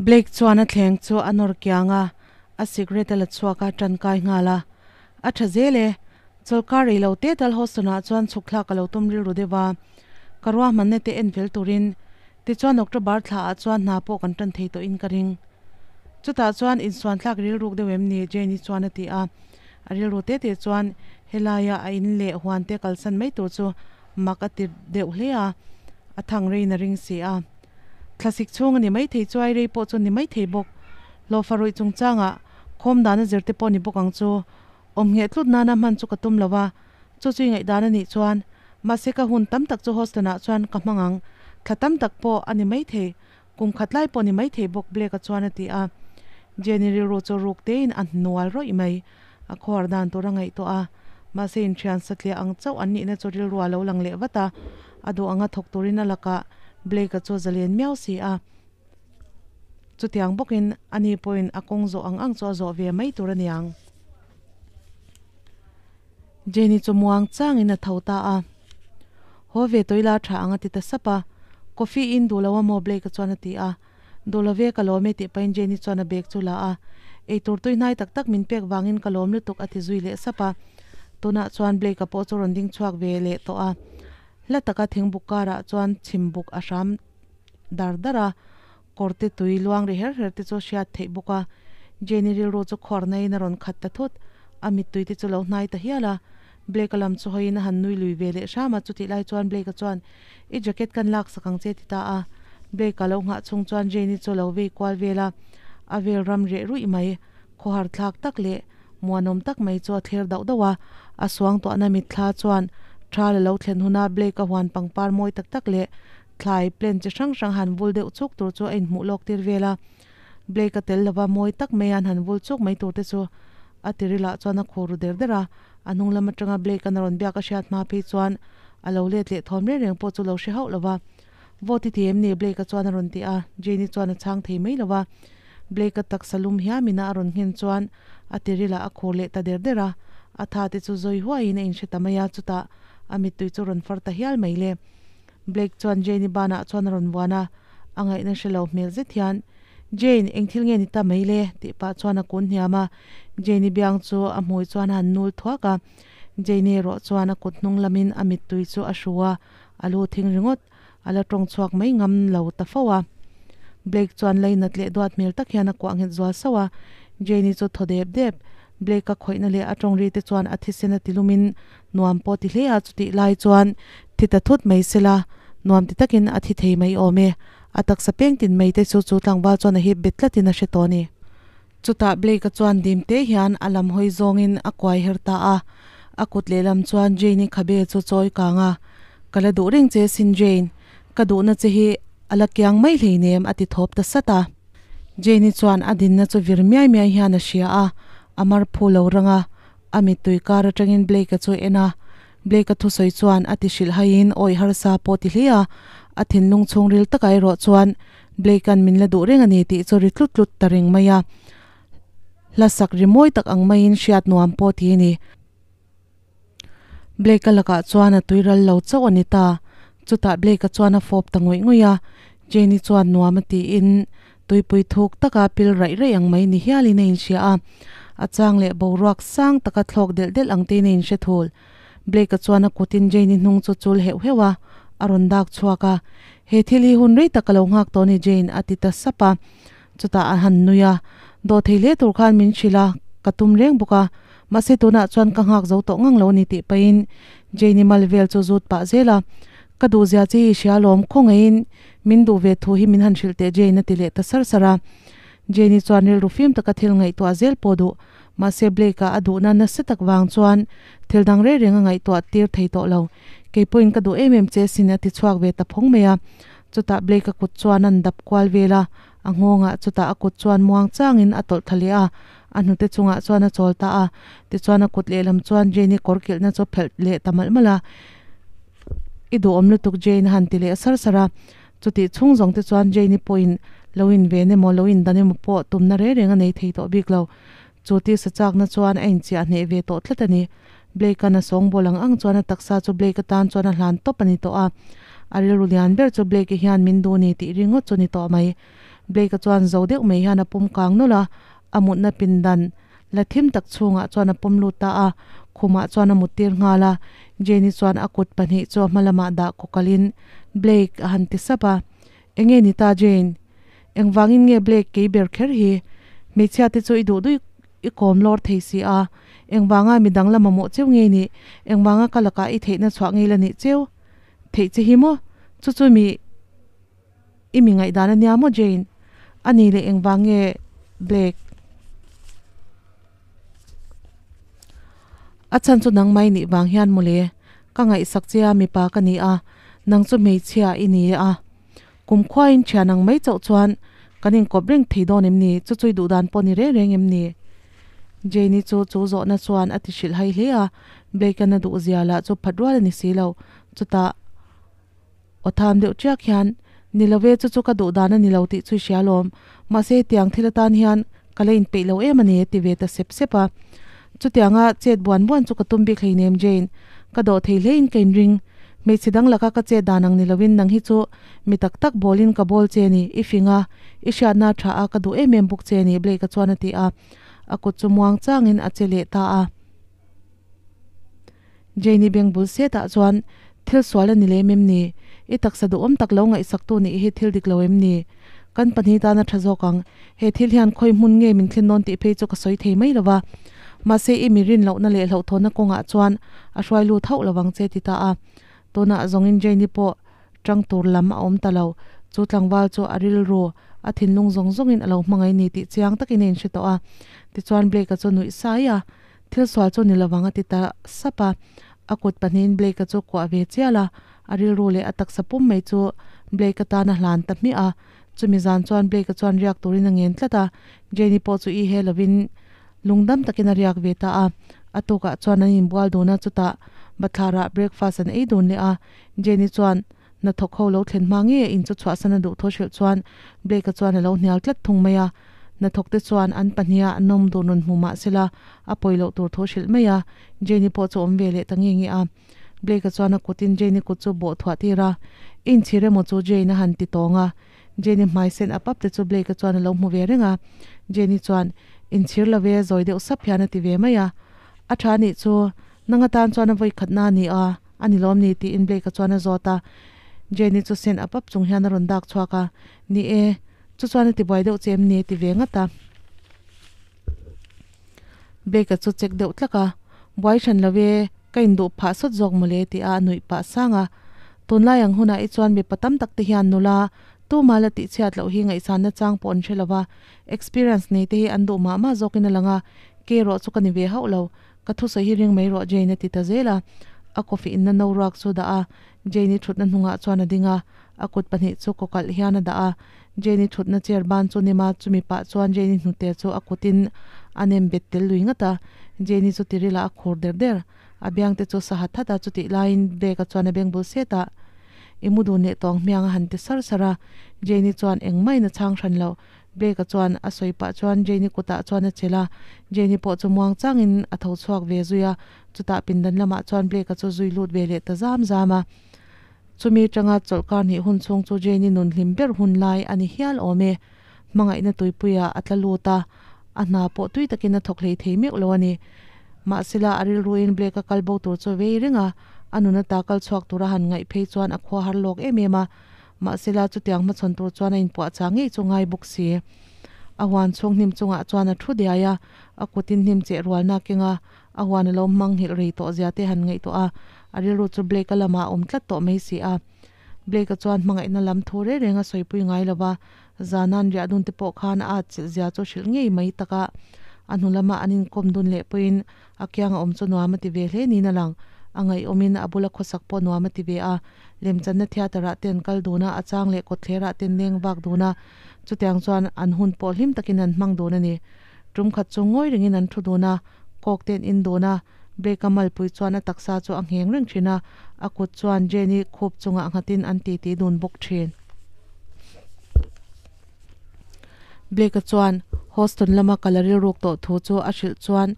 Blake chuan a thleng chu a nawr kiang a, a cigarette a la chhuak a, ṭankai nghal a. A ṭha zel e. Chawlhkar rei lo te tal Houston-ah chuan chhuk thlak a lo tum rilru deuh a, ka ruahmanna te en fel turin. Tichuan October thlaah chuan hna pawh kan ṭan thei tawhin ka ring. Chutah chuan insuan thlak rilruk deuh em ni? Jane-i chuan a ti a. A rilru te te chuan helaia a in leh huan te kalsan mai tur chu mak a ti deuh hle a, a thang reiin a ring si a. Thlasik chhung a ni maithei chu ai rei pawh chu ni maithei bawk. Hlawhfa ruih chungchangah khawm dan a zir te pawh ni bawk ang chu. Awm ngheh tlut nana hman chu ka tum lo a, chu chu i ngaihdan a nih chuan. Mahse ka hun tam tak chu hostel-ah chuan ka hmang ang. Thla tam tak pawh a ni maithei, kum khat lai pawh ni maithei bawk Blake-a chuan a ti a. Jenny rilru chu ruk tein a hnual rawih mai. A khuar dan tur a ngaihtuah a, mahse inthian satliah ang chauh an nihna chu rilru a lo lang leh vat a, a duh anga thawk turin a lakah Blake-a chu zalen miau si a. Chutiang bawkin ani pawhin a kawng zawh ang ang chu a zawh ve mai tur a niang. Jenny chu muang changin a tho ta a, Haw ve tawila tha ang a ti ta sap a, Coffee in duh lo a maw Blake-a chuan a ti a. Duh lo ve ka lawm e tih pahin Jenny chuan a bag chu la a, Eitur tui hnai tak tak min pek vangin ka lawm lutuk a ti zui leh sap a. Tunah chuan Blake-a pawh chu rawn ding chhuak ve leh tawh a. Hla taka thingbuk karah chuan chhimbuk a hram dar dar a, kawrte tui luang ri her her te chu a hriat theih bawk a. Jenny rilru chu khuar naiin a rawn khat ta thut, a mittui te chu lo hnai ta hial a. Blake-a lam chu hawiin a han nui lui ve leh hram a, chutih lai chuan Blake-a chuan, I jacket kan lak sak ang che ti ta a. Blake-a lo nghah chhung chuan Jane-i chu a lo vei kual vel a, a vel ram reh ruih mai. Khawhar thlak tak leh muanawm tak mai chu a thler dauh dauh a, a suangtuahna mitthla chuan thal a lo thlen huna Blake-a huan pangpar mawi tak tak leh thlai plant chi hrang hrang han vul deuh chuk tur chu a inhmuh lawk tir vel a. Blake-a tel lova mawi tak mai an han vul chuk mai tur te chu a tirilah chuan a khur ru der der a, a hnung lam atanga Blake-a'n a rawn biak a hriat hma phei chuan a lo let leh thawm reng reng pawh chu lo hre hauh lo va. Vote i ti em ni? Blake-a chuan a rawn ti a, Jane-i chuan a chhang thei mai lo va. Blake-a taksa lum hiamina a rawn nghen chuan a tirilah a khur leh ta der der a, a tha te chu zawi huaiin a inhre ta mai a, chutah a mittui chu rawn far ta hial mai le. Blake chuan Jane-i banah chuan a rawn vuan a, a ngaihna hre lo hmel zet hian, Jane, eng thil nge ni ta mai le? tih pah chuan a kun hniam a, Jane-i biang chu a hmui chuan a han nul thuak a, Jane-i erawh chuan a kut hnung lamin a mittui chu a hru a, a lu thing ringawt, a la tawng chhuak mai ngam lo ta fo a. Blake chuan leinat leh duat hmel tak hian a kuah nghet zual sauh a, Jane-i chu thaw dep dep, Blake-a khawihna leh a tawng ri te chuan a thisen a ti lumin nuam pawh ti hle a, chutih lai chuan thi ta thut mai sela nuam ti takin a thi thei mai awm e. A taksa peng tin mai te chu chu tlangval chuan a hip bet tlatin a hre tawh a ni. Chutah Blake-a chuan dim te hian a lam hawi zawngin a kuai her ta a, a kut lehlam chuan Jane-i khabe chu chawi kang a, Ka la duh reng che sin Jane, ka duhna che hi a la kiang mai hleinem a ti thawp ta sat a. Jane-i chuan a dinna chu vir miai miai hian a hria a, a mar phu lo rang a, a mittui kar atangin Blake-a chu a en a. Blake-a thusawi chuan a ti hrilh haiin awi harsa pawh ti hle a, a thinlung chhungril takah erawh chuan Blake-a'n min la duh reng a ni tih chu ri tlut tlut ta reng mai a. Hla sak ri mawi tak ang maiin hriat nuam pawh ti a ni. Blake-a lakah chuan a tui ral lo chauh a ni ta. Chutah Blake-a chuan a fawp ta ngawih ngawih a, Jane-i chuan nuam a tiin tuipui thuk taka pil raih raih ang mai ni hialin a inhria a. A chang leh boruak sang taka thlawk delh delh ang tein a inhre thul. Blake-a chuan a kutin Jane-i hnung chu chul heuh heuh a, a rawn dak chhuak a. He thil hi hun rei tak ka lo nghak tawh a ni Jane, a ti ta sap a. Chutah a han nui a, Dawh thei hle tur khan min hrilh a, ka tum reng bawk a, mahse tunah chuan ka nghak zo tawh ngang lo a ni tih pahin Jane-i mal vel chu zut pah zel a, Ka duh zia che hi hria lawm, khawngaihin min duh ve thu hi min han hrilh teh Jane a ti leh ta sar sar a. Jane-i chuan rilru fim taka thil ngaihtuah zel pawh duh, mahse Blake-a a duhna nasa tak vang chuan thil dang reng reng a ngaihtuah tir thei tawh lo. Kei pawhin ka duh em em che sin a ti chhuak ve ta phawng mai a. Chutah Blake-a kut chuan an dap kual vel a, a nghawngah chutah a kut chuan muang changin a tawlh thla leh a, a hnute chungah chuan a chawl ta a. Tichuan a kut lehlam chuan Jane-i kawr kilhna chu phelh leh ta malh malh a, I duhawm lutuk Jane a han ti leh sar sar a. Chutih chhung zawng te chuan Jane-i pawhin lo inven emaw lo indan emaw pawh tumna reng reng a nei thei tawh bik lo. Chu tisa chakna chuan a inchiah hneh ve tawh tlat a ni. Blake-a'n a sawngbawl ang ang chuan a taksa chu Blake-a tan chuan a hlan tawp a ni tawh a. A rilru lian ber chu Blake-i hian min duh ni tih ringawt chu ni tawh mai. Blake-a chuan zo deuh mai hian a pawm kang nawlh a, a mutna pindan la thim tak chhungah chuan a pawm lut ta a, khumah chuan a muttir nghal a. Jane-i chuan a kut pahnih chu a hma lamah dah kawkalhin, Blake, a han ti sap a. Enge ni ta Jane? Engvangin nge Blake kei ber kher hi? Hmeichhia te chu i duh duih i kawm lawr thei si a, engvanga midang la mamawh cheu nge nih? Engvanga ka lakah i theihna chhuah ngei la nih cheu? Theih che hi maw? Chu chu mi i mi ngaihdan a nia maw Jane? A ni leh engvang nge Blake? A chhan chu nangmah i nih vang hian mawle, ka ngaihsak che a mipa ka ni a, nang chu hmeichhia i ni a. Kum khuain thian ang mai chauh chuan kan inkawp reng thei dawn em ni? Chu chui duh dan pawh ni reng reng em ni? Jane-i chu chu zawhna chuan a ti hrilh hai hle a, Blake-a na duh zia lah chu phat rual a ni si lo. Chutah aw tham deuh chiak hian, Ni lo ve, chu chu ka duh dan a ni lo tih chu i hria alawm. Mahse hetiang thil atan hian ka la inpeih lo em a ni, a ti ve ta sep sep a. Chutianga chet buan buan chu ka tum bik hleinem Jane, ka dawh thei hlein ka inring. Hmeichhe dang laka ka chet dan ang ni loin nang hi chu mi tak tak bawlin ka bawl che ni, i fing a, i hriatna a tha a, ka duh em em bawk che ni, Blake-a chuan a ti a. A kut chu muang changin a che leh ta a. Jane-i beng bul setah chuan, Thil sual a ni lem em ni? I taksa duhawm tak lo ngaihsaktu nih hi thil dik lo em ni? Kan pahnih tan a tha zawk ang. He thil hian khawi hmun nge min thlen dawn tih phei chu ka sawi thei mai lo va. Mahse i mi rin lohna leh hlauhthawnna kawngah chuan a hruai lut hauh lo vang che ti ta a. Tunah zawngin Jane-i pawh tang tur lam a awm ta lo. Chu tlangval chu a rilru, a thinlung zawng zawngin a lo hmangaih ni tih chiang takin a inhre tawh a. Tichuan Blake-a chu nuih sai a, Thil sual chu ni lovang a ti ta sap a. A kut pahnihin Blake-a chu kuah ve chial a, a rilru leh a taksa pum mai chu Blake-a tan a hlan ta hmiah a. Chumi zan chuan Blake-a chuan riak turin a ngen tlat a, Jane-i pawh chu i he lovin lungdam takin a riak ve ta a. A tukah chuan an inbual dun a, chutah bathlarah breakfast an ei dun leh a. Jane-i chuan hnathawk ho lo thlen hma nge in chu chhuahsan a duh thaw hrilh chuan Blake-a chuan a lo hnial tlat thung mai a. Hnathawk te chuan an pahniha an awm dun rawn hmu mah sela a pawi loh tur thaw hrilh mai a, Jane-i pawh chu awm ve leh ta nge nge a. Blake-a chuan a kutin Jane-i kut chu bawh thuah tir a, I inchhir emaw chu Jane a han ti tawng a. Jane-i hmai sen ap ap te chu Blake-a chuan a lo hmu ve reng a. Jane-i chuan, Inchhir lo ve, zawi deuh sap hian a ti ve mai a. A tha nih chu, nang atan chuan a vawi khatna a ni a, a ni lawm ni? tiin Blake-a chuan a zawt a. Jane-i chu sen ap ap chung hian a rawn dak chhuak a, Ni e, chu chuan a ti buai deuh che em ni? a ti ve ngat a. Blake-a chu check deuh tlak a, Buai hran lo e, ka induh phah sawt zawk mawle ti a a nuih pah sang a. Tunlai ang hunah i chuan mipa tam tak te hian nula tuma la tihchhiat loh hi ngaihsanna chang pawh an hre lo va, experience nei te hi an duh mah mah zawkin a lang a, ke erawh chu ka ni ve hauh lo, ka thusawi hi ring mai rawh Jane a ti ta zel a. A coffee inna no ruak chu dah a, Jane-i thutna hnungah chuan a ding a, a kut pahnih chu kawkalh hian a dah a, Jane-i thutna chair ban chu nim a, chumi pah chuan Jane-i hnute chu a kutin a nem bet tel lui ngat a, Jane-i chu tiril ah a khur der der, a biang te chu sa hat hat a, chutih laiin Blake-a chuan a beng bul set a, I mu dun leh tawng hmiang a han ti sar sar a, Jane-i chuan engmah in a chhang hran lo, Blake-a chuan a sawi pah chuan Jane-i kutah chuan a chelh a, Jane-i pawh chu muang changin a tho chhuak ve zui a, chutah pindan lamah chuan Blake-a chu zui lut ve leh ta zam zam a. Chumi atanga chawlhkar hnih hun chhung chu Jane-i nun hlim ber hun lai a ni hial awm e. Hmangaihna tuipuiah a tla lut a, a hna pawh tui takin a thawk hlei thei meuh lo a ni. Mahsela a rilruin Blake-a kal bo tur chu vei reng a, a nun ata kal chhuak tura han ngaih phei chuan a khua har lawk em em a. Mahsela chutiang hmachhawn tur chuan a inpuahchah ngei chu ngai bawk si. A huan chhung hnim chungah chuan a thu diai a, a kutin hnim cheh rualna a keng a, a huan a lo hmang nghilh rei tawh zia te han ngaihtuah a, a rilru chu Blake-a lamah a awm tlat tawh mai si a. Blake-a chuan hmangaihna lam thu reng reng a sawipui ngai lo va, zana'n riah dun te pawh khan a atchilh zia chu hrilh ngei mai tak a. A hnu lama an inkawm dun leh pawhin a kianga awm chu nuam a ti ve hle niin a lang. A ngaihawmin a bula khawsak pawh nuam a ti ve a. Lemchanna theatre-ah te an kal dun a, a chang leh kawtthlerah te an leng vak dun a, chutiang chuan an hun pawh hlim takin an hmang dun a ni. Tum khat chu ngawi rengin an thu dun a, kawk te an in dun a, Blake-a malpui chuan a taksa chu a ngheng reng thin a, a kut chuan Jane-i khup chungah nghatin an titi dun bawk thin. Blake-a chuan Houston lama kal a rilruk tawh thu chu a hrilh chuan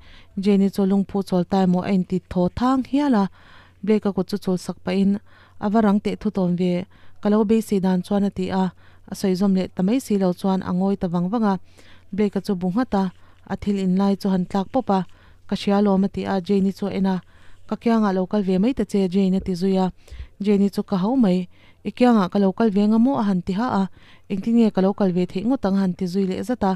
Jane-i chu lungphu chawl tai maw a inti thaw thang hial a. Blake-a kut chu chul sak pahin, A va rang teh thu tawn ve, ka lo beisei dan chuan a ti a. A sawi zawm leh ta mai si lo chuan a ngawi ta vang vang a. Blake-a chu bu nghat a, a thil in lai chu han tlak pawp a. Ka hria lawm a ti a, Jane-i chu a en a. Ka kiangah lo kal ve mai ta che Jane a ti zui a. Jane-i chu ka hau mai. I kiangah ka lo kal ve nga maw a han ti ha a. Engtin nge ka lo kal ve theih ngawt ang a han ti zui leh zat a.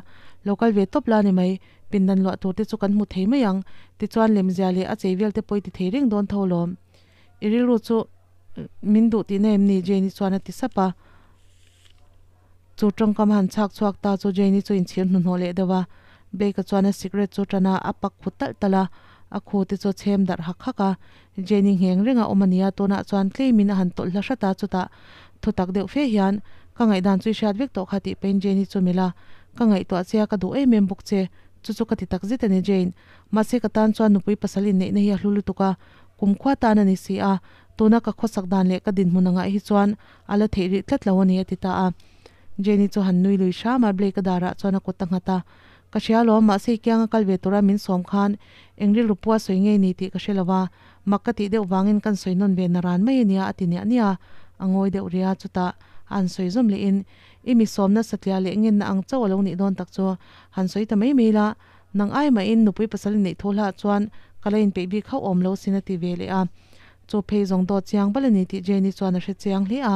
Lo kal ve tawp la ni mai. Pindan luah tur te chu kan hmu thei mai ang. Tichuan lemzia leh a chei vel te pawh i ti thei reng dawn tho lawm. I rilru chu min duh tihna em ni? Jane-i chuan a ti sap a. Chu tawngkam han chhak chhuak ta chu Jane-i chu inchhir hnuhnawh leh deuh a. Blake-a chuan a cigarette chu tan a, a pak khu talh talh a. A khu te chu a chhem darh hak hak a. Jane-i ngheng reng a awm a nia, tunah chuan tleimin a han tawlh hla hrat a, chutah thutak deuh fe hian, Ka ngaihdan chu i hriat vek tawh kha tih pahin Jane-i chu melh a, Ka ngaihtuah che a, ka duh em em bawk che. Chu chu ka ti tak zet a ni Jane. Mahse ka tan chuan nupui pasal inneihna hi a hlu lutuk a, kumkhua tan a ni si a, tuna ka khawsak dan leh ka dinhmun angah hi chuan a la theih rih tlat lo a ni a ti ta a. Jane-i chu han nui lui hram a, Blake-a darah chuan a kut a nghat a. Ka hria alawm, mahse i kianga kal ve tura min sawm khan eng rilru pua sawi ngei ni tih ka hre lo va, mak ka tih deuh vangin kan sawi nawn ve na ran mai a nia a ti niah niah a, a ngawi deuh ria, chutah a han sawi zawm lehin I mi sawmna satliah leh ngenna ang chauh a lo nih dawn tak chu han sawi ta mai mai la, nang ai mahin nupui pasal i neih thu hlah chuan ka la inpeih bik hauh awm lo sin a ti ve leh a. Chu phei zawng dawt chiang bal a ni tih Jane-i chuan a hre chiang hle a,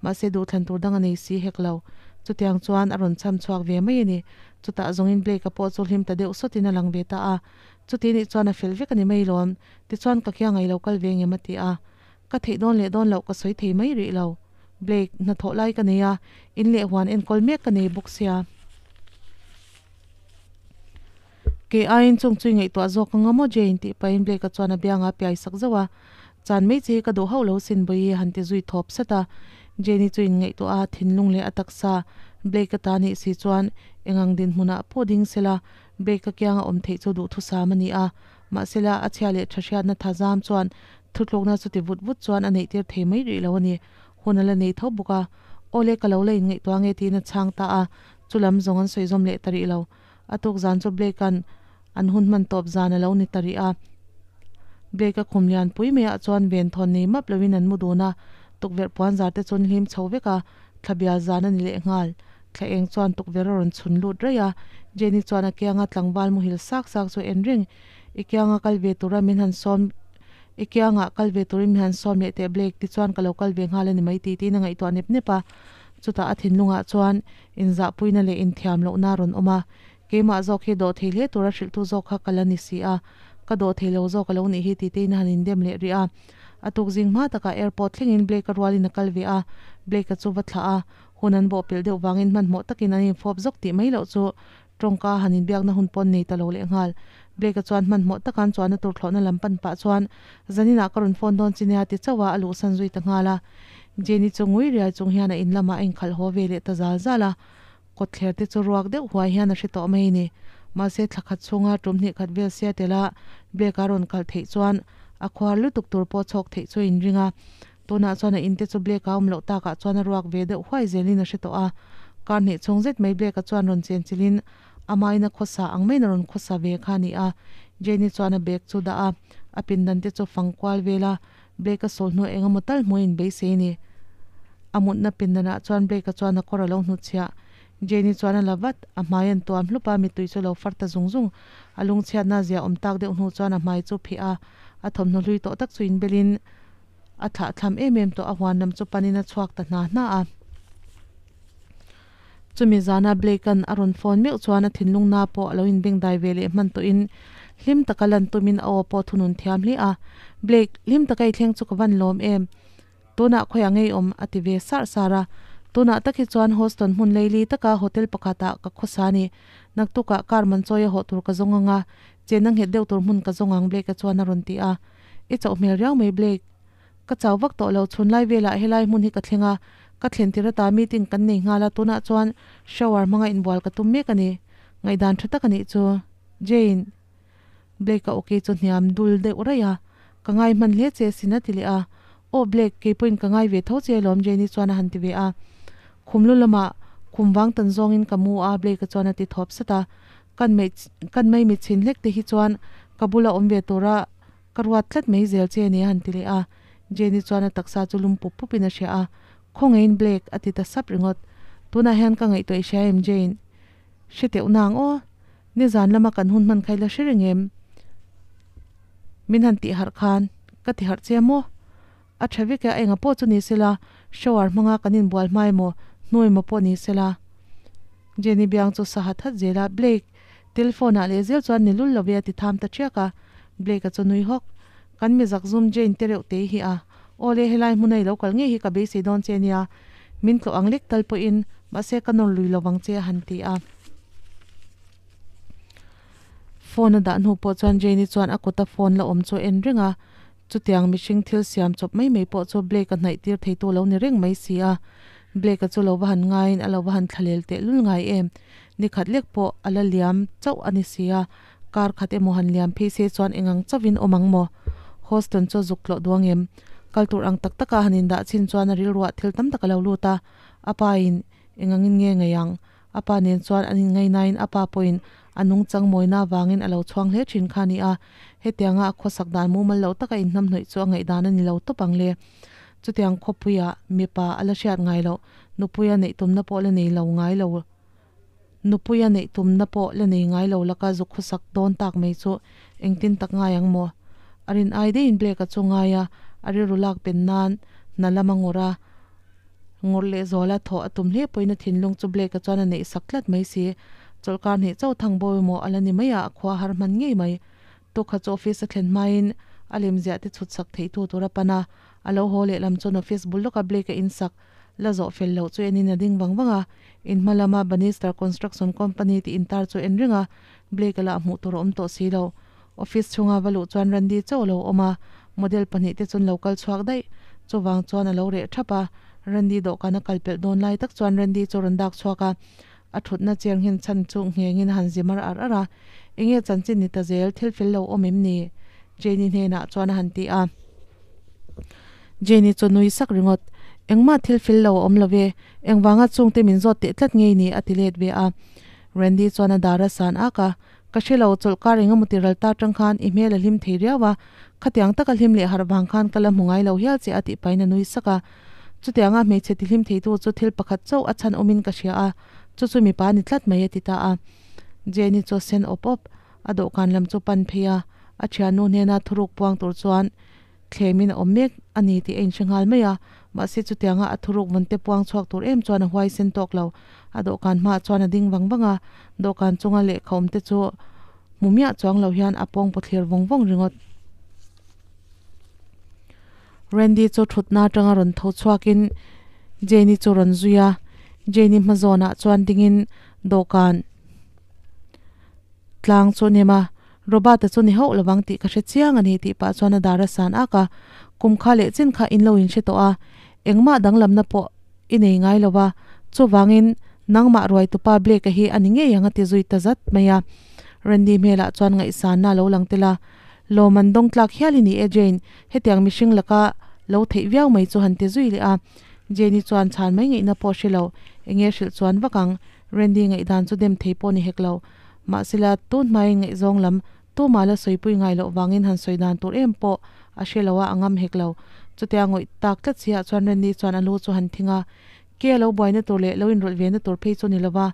mahse duhthlan tur dang a nei si hek lo. Chutiang chuan a rawn cham chhuak ve mai a ni. Chutah zawngin Blake-a pawh chu hlim ta deuh sawtin a lang ve ta a. Chuti nih chuan a fel vek a ni mai lawm, tichuan ka kia ngai lo kal ve ngem a ti a. Ka theih dawn leh dawn loh ka sawi thei mai rih lo. Blake, hnathawh lai ka nei a, in leh huan enkawl mek ka nei bawk sia. Kei aiin chung chu i ngaihtuah zawk anga maw Jane tih pahin Blake-a chuan a bianga a piai sak zauh a. Chan mai che hi ka duh hauh lo sin Bawihi han ti zui thawp sat a. Jane-i chu inngaihtuah a, thinlung leh a taksa Blake-a ta nih si chuan engang dinhmunah pawh ding sela Blake-a kianga awm theih chu duhthusam a ni a. Mahsela a chhia leh tha hriatna tha zam chuan Thutlukna chuti vut vut chuan a neihtir thei mai rih lo a ni. Hun a la nei tho bawk a. Awle ka lo la inngaihtuah nge tiin a chhang ta a, chu lam zawng an sawi zawm leh ta rih lo. A tuk zan chu Blake-a'n an hun hman tawp zan a lo ni ta rih a. Blake-a khum lian pui maiah chuan ven thawn nei map loin an mu dun a, tukverh puan zar te chu an hlim chho vek a, thla bial zan a ni leh nghal. Thla eng chuan tukverh a rawn chhun lut raih a, Jenny chuan a kianga tlangval muhil sak sak chu en reng. I kianga kal ve tura min han sawm I kiangah kal ve turin min han sawm leh teh Blake tichuan ka lo kal ve nghal a ni mai tih tiin a ngaihtuah nep nep a. Chutah a thinlungah chuan inzahpuina leh inthiam lohna a rawn awm a. Keimah zawk hi dawh thei hle tura hrilhtu zawk kha ka la ni si a, ka dawh thei lo zawk a lo nih hi tih tein a han indem leh rih a. A tuk zing hma takah airport thlengin Blake-a rualin a kal ve a, Blake-a chu va thlah a, hun an bawhpelh deuh vangin hmanhmawh takin an infawp zawk tih mai loh chu Tawngka han inbiakna hun pawn nei ta lo leh nghal. Blake-a chuan hmanhmawh taka an chuanna tur thlawhna lam pan pah chuan, Zaninah ka rawn phone dawn chi nia ti chauh a, a luhsan zui ta nghal a. Jenny chu ngui riai chung hian a in lamah a inkhalh haw ve leh ta zal zal a. Kawtthler te chu ruak deuh huai hian a hre tawh mai a ni. Mahse thla khat chhunga tum hnih khat vel sia tel a Blake-a rawn kal theih chuan a khuar lutuk tur pawh chhawk theih chu a inring a. Tunah chuan a in te chu Blake-a awm loh takah chuan a ruak ve deuh huai zelin a hre tawh a. Kar hnih chhung zet mai Blake-a chuan rawn chen chilhin amahin a khawsa ang maiin a rawn khawsa ve kha a ni a. Jane-i chuan a bag chu dah a, a pindan te chu fang kual vel a, Blake-a sawl hnu eng emaw tal hmuh a inbeisei a ni. A mutna pindanah chuan Blake-a chuan a kawr a lo hnutchhiah. Jane-i chuan a la vat, a hmai an tuam hlup a, mittui chu a lo far ta zung zung. A lungchhiatna zia awm tak deuh hnu chuan a hmai chu phih a, a thawmhnaw hlui tawh tak chu inbelin, A thlah thlam em em tawh a huan lam chu panin a chhuak ta hna hna a. Chumi zana Blake-a'n a rawn phone meuh chuan a thinlung na pawh a lo inbengdai ve leh hman tawhin hlim taka lan tumin a aw pawh thunun thiam hle a. Blake, hlim taka i thleng chu ka van lawm em? Tunah khawiah ngei awm? a ti ve sar sar a. Tunah tak hi chuan Houston hmun leili taka hotel pakhatah ka khawsa a ni. Naktukah car man chawi a hawh tur ka zawng ang a, chenna nghet deuh tur hmun ka zawng ang Blake-a chuan a rawn ti a. I chauh hmel riau mai Blake. Ka chau vak tawh lo, chhun lai velah helai hmun hi ka thleng a, ka thlen tir ata meeting kan nei nghal a, tunah chuan shower hmanga inbual ka tum mek a ni. Ngaihdan tha tak a nih chu. Jane. Blake-a awki chu hniam dul deuh raih a, Ka ngai hman hle che sin a ti leh a. Aw Blake, kei pawhin ka ngai ve tho che alawm Jane-i chuan a han ti ve a. Khum lu lamah khum vang tan zawngin ka mu a Blake-a chuan a ti thawp sat a. Kan mai kan mai mitchhin hlek te hi chuan ka bula awm ve tura Ka ruat tlat mai zel che nia han ti leh a. Jenny chuan a taksa chu lum pup pup in a hria a. Khawngeiin Blake a ti ta sap ringawt. Tunah hian ka ngaihtuah i hria em Jane? Hre teuh nang aw. Nizan lama kan hun hman kha i la hre reng em? Min han tih harh khan ka ti harh che maw? A tha vek e, a enga pawh chu ni sela, shower hmanga kan inbual hma emaw, hnu emaw pawh ni sela. Jenny biang chu sa hat hat zel a, Blake, telephone ah leh zel chuan ni lul lo ve a ti tham ta ṭhiak a. Blake-a chu nui hawk. Kan mi zak zum Jane te reuh tei hi a. Aw le, helai hmuna i lo kal ngei hi ka beisei dawn che nia. Min tlawh ang lek tal pawhin, mahse ka nawr lui lovang che a han ti a. Phone a dah hnu pawh chuan Jane-i chuan a kuta phone la awm chu a en reng a. Chutiang mihring thil siam chawp mai mai pawh chu Blake-a hnaih tir theitu lo ni reng mai si a. Blake-a chu lo va han ngaiin a lo va han thlalel tehlul ngai em? Ni khat lek pawh a la liam chauh a ni si a. Kar khat emaw han liam phei se chuan engang chauhin awm ang maw? Houston chu a zuk tlawh duang em? Kal tur ang tak taka han indah chin chuan a rilruah thil tam tak a lo lut a, a pa in engangin nge ngei ang? A pa nen chuan an inngaihnain a pa pawhin a nungchang mawina avangin a lo chhuang hle thin kha a ni a, hetianga a khawsak dan mumal loh taka inhnamhnawih chu a ngaihdan a ni lo tawp ang le. Chutiang khawpuia mipa a la hriat ngai loh, nupuia neih tumna pawh la nei lo ngai lo. Nupuia neih tumna pawh la nei ngai lo laka zu khawsak dawn tak mai chu engtin tak ngai ang maw? A rin ai deihin Blake-a chu ngai a, a rilru lak pen nan hna lam a ngawrh a, ngawrh leh zuala thawh a tum hle pawhin a thinlung chu Blake-a chuan a neih sak tlat mai si. Chawlhkar hnih chauh thang bawi maw a la ni mai a, a khua har hman ngei mai. Tukha chu office a thlen hmain a lemziah te chhut sak theitu tur a pan a, a lo haw lehlam chuan office bul lawka Blake-a insak La zawh fel loh chu enin a ding vang vang a, in hma lama Bannister Construction Company tih intar chu en reng a, Blake-a lah hmuh tur a awm tawh si lo. Office chhunga va luh chuan Randy chauh a lo awm a, model pahnih te chuan lo kal chhuak daih. Chuvang chuan a lo reh thap a, Randy dawhkan a kal pelh dawn lai tak chuan Randy chu a rawn dak chhuak a, a thutna chair nghen chhan chu nghengin a han zi mar ar ar a, Enge chanchin ni ta zel, thil fel lo awm em ni? Jane-i hnenah chuan a han ti a. Jane-i chu nui sak ringawt, Engmah thil fel lo a awm lo ve, engvanga chungte min zawt teh tlat ngei ni? a ti let ve a. Randy chuan a dar a san ak a, Ka hre lo, chawlhkar eng emaw ti ral ta tang khan i hmel a hlim thei riau a, khatiang taka hlim leh harh vang khan ka la hmu ngai lo hial che a tih pahin a nui sak a. Chutianga hmeichhe ti hlim theitu chu thil pakhat chauh a chhan awmin ka hria a, chu chu mipa a ni tlat mai a ti ta a. Jane-i chu a sen awp awp, a dawhkan lam chu pan phei a, a thiannu hnena thuruk puang tur chuan Thlemin a awm mek a ni tih a inhre nghal mai a, mahse chutianga a thuruk vawnte puang chhuak tur em chuan a huaisen tawk lo. A dawhkan hmaah chuan a ding vang vang a, dawhkan chunga lehkha awmte chu hmu miah chuang lo hian a pawng pawthlir vawng vawng ringawt. Randy chu thutna atanga rawn tho chhuakin Jane-i chu rawn zui a, Jane-i hma zawnah chuan dingin dawhkan tlang chu a nem a, Robert-a chu ni hauh lovang tih ka hre chiang a ni tih pah chuan a dar a san ak a, kum kha leh chin kha in lo inhre tawh a, engmah danglamna pawh i nei ngai lo va, chuvangin nangmah ruaitupa Blake-a hi a ni ngei ang a ti zui ta zat mai a. Randy hmelah chuan ngaihsanna a lo lang tel a, Lawm an dawng tlak hial i ni e Jane, hetiang mihring laka lo theih viau mai chu han ti zui leh a. Jane-i chuan chhan mai ngaihna pawh hre lo, enge hrilh chuan vak ang, Randy ngaihdan chu dem thei pawh ni hek lo. Mahsela, tun hmain ngaihzawng lam tumah la sawipui ngai loh vangin han sawi dan tur em pawh a hre lo a, a ngam hek lo. Chutia ngawih tak tlat si ah chuan Randy chuan a lu chu han thing a, ke a lo buaina tur leh lo inrawlh ve na tur phei chu ni lo va.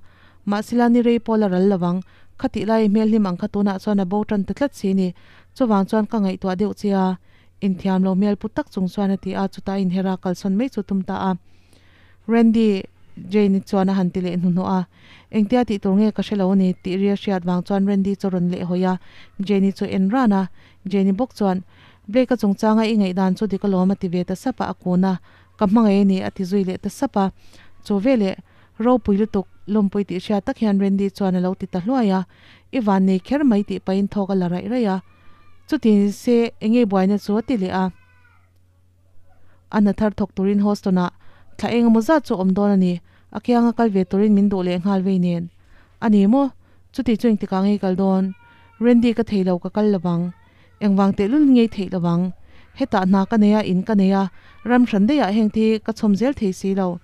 Mahsela, ni rei pawh la ral lo vang. Khatih lai hmel hlim ang kha tunah chuan a bo tan ta tlat si ni. Chuvang chuan ka ngaihtuah deuh che a, inthiam lo hmel pu tak chung chuan a ti a, chutah inhera kalsawn mai chu tum ta a. Randy, Jane-i chuan a han ti leh hnuhnawh a. Engtia tih tur nge ka hre lo a ni tih ri a hriat vang chuan Randy chu rawn leh hawi a, Jane-i chu en ran a. Jane-i bawk chuan, Blake-a chungchanga i ngaihdan chu dik alawm a ti ve ta sap a, a kun a. Ka hmangaih a ni a ti zui leh ta sap a. Chu veleh, ropui lutuk, lawmpui tih hriat tak hian Randy chuan a lo ti ta hluai a. I van nei kher mai tih pahin thawk a la raih raih a. Chuti se enge buaina chu a ti leh a. A hna thar thawk turin Houston-ah thla eng emaw zat chu a awm dawn a ni. A kianga kal ve turin min duh leh nghal vei nen. A ni maw? Chuti chu engtikah ngei kal dawn? Randy ka thei lo ka kal lovang. Engvang tehlul ngei theih lovang. Hetah hna ka nei a, in ka nei a, ram hran daihah heng te hi ka chhawm zel thei si lo.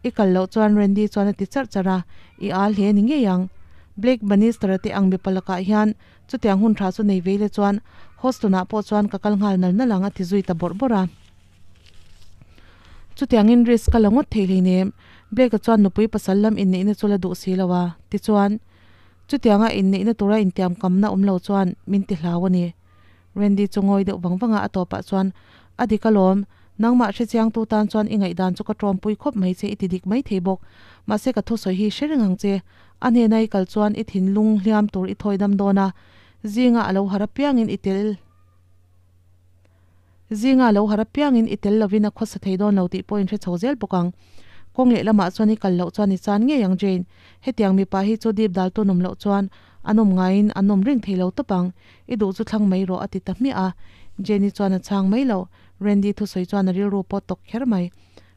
I kal loh chuan Randy chuan a ti charh charh a, i al hle ni ngei ang. Blake Bannister-a te ang mipa lakah hian Chutiang hun tha chu nei vei le chuan Houston-ah pawh chuan ka kal nghal nal nal ang a ti zui ta bawrh bawrh a. Chutiangin risk ka la ngawt thei hleinem. Blake-a chuan nupui pasal lam inneihna chu la duh si lo a, tichuan, chutianga inneihna tura intiamkamna awm lo chuan min ti hlau a ni. Randy chu ngawi deuh vang vang a, a tawpah chuan, A dik alawm, nangmah hrechiangtu tan chuan i ngaihdan chu ka tawmpui khawp mai che i ti dik mai thei bawk. Mahse ka thusawi hi hre reng ang che, a hnena i kal chuan i thinlung hliam tur i thawi dam dawn a, zinga a lo har apiangin i tel Zinga a lo har apiangin i tel lovin a khawsa thei dawn lo tih pawh in hre chho zel bawk ang. Kawng leh lamah chuan i kal loh chuan i chan ngei ang Jane. Hetiang mipa hi chu dip dal tu nawm loh chuan a nawm ngaiin a nawm reng thei lo tawp ang. I duh chu thlang mai rawh a ti ta hmiah a. Jane-i chuan a chhang mai lo. Randy thusawi chuan a rilru pawh tawk kher mai.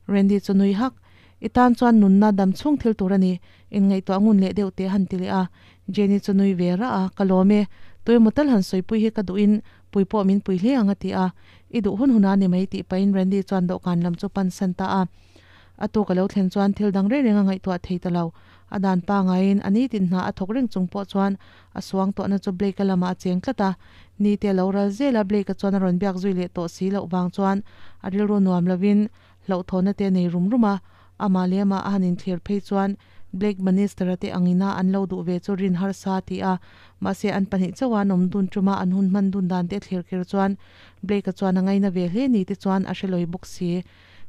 Randy chu nui hak. I tan chuan nunna dam chhung thil tur a ni. Inngaihtuah ngun leh deuh teh han ti leh a. Jane-i chu nui ve rah a, Ka lawm e. Tuemaw tal han sawipui hi ka duhin pui pawh min pui hle ang a ti a. I duh hun hun a ni mai tih pahin Randy chuan dawhkan lam chu pan san ta a. A tuk a lo thlen chuan thil dang reng reng a ngaihtuah thei ta lo. A dan pangaiin a nitin hna a thawk reng chung pawh chuan a suang tawhna chu Blake-a lamah a cheng tlat a. Nite a lo ral zel a, Blake-a chuan a rawn biak zui leh tawh si loh vang chuan a rilru nuam lovin hlauhthawhna te a nei rum rum a. Amah leh amah a han inthlir phei chuan Blake Bannister-a te angina an lo duh ve chu rin harsa a ti a. Mahse an pahnih chauha an awm dun tuma an hun hman dun dan te a thlir kir chuan Blake-a chuan a ngaina ve hle ni te chuan a hre lawi bawk si.